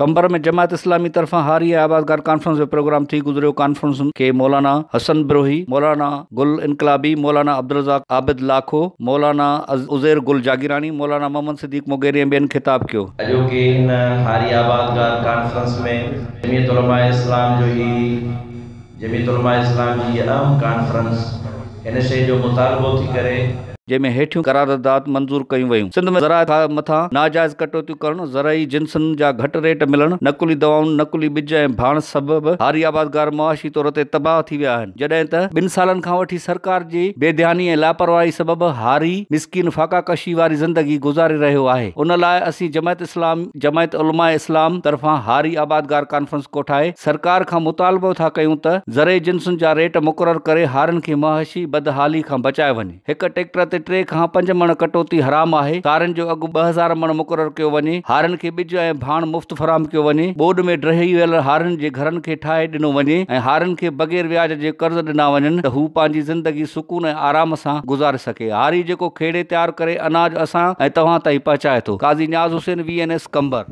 قمبر ۾ جماعت اسلامي طرفان هاري ۽ آبادگار ڪانفرنس جو پروگرام ٿي گذريو ڪانفرنس کي مولانا حسن بروهي، مولانا گل انقلابي، مولانا عبدالرزاق عابد لاکو، مولانا عزير گل جاگيراڻي، مولانا محمد صديق مغيري ۽ ٻين خطاب ڪيو. اڄوڪي هن هاري آبادگار ڪانفرنس ۾ جمعيت علماء اسلام جو هي جمعيت علماء اسلام جي هيء اهم ڪانفرنس هن شيء جو مطالبو ٿي ڪري. جنهن ۾ هيٺيون قرارداد منظور ڪيون ويون، سنڌ ۾ زراعت مٿان ناجائز ڪٽوتيون ڪرڻ، زرعي جنسن جا گهٽ ريٽ ملڻ، نقلي دوائن، نقلي ٻج ۽ ڀاڻ سبب هاري آبادگار معاشي طور تي تباهه ٿي ويا آهن، جڏهن ته ٻن سالن کان وٺي سرڪار جي بي ڌياني ۽ لاپرواهي سبب هاري مسڪين فاقاڪشي واري زندگي گذاري رهيو آهي، ان لاء اسين جماعت اسلام جمعيت علماء اسلام طرفان هاري آبادگار ڪانفرنس ڪوٺائي سرڪار کان مطالبو ٿا ڪيون ته زرعي جنسن جا ريٽ مقرر ڪري هارين کي معاشي بدحالي کان بچايو وڃي. هڪ ٽيڪٽر تي ٽي کان پنج مڻ ڪٽوتي حرام آهي، سارين جو اگهه 2000 مڻ مقرر ڪيو وڃي، هارين کي ٻج ۽ ڀاڻ مفت فراهم ڪيو وڃي، ٻوڏ ۾ ڊهي ويل هارين جي گهرن کي ٺاهي ڏنو وڃي ۽ هارين کي بغير وياج جي قرض ڏنا وڃن ته هو پنهنجي زندگي سڪون ۽ آرام سان گذاري سگهي. هاري جيڪو کيڙي تيار ڪري اناج اسان ۽ توهان تائين پهچائي ٿو. Qazi Niaz Hussain, V N S, Qambar.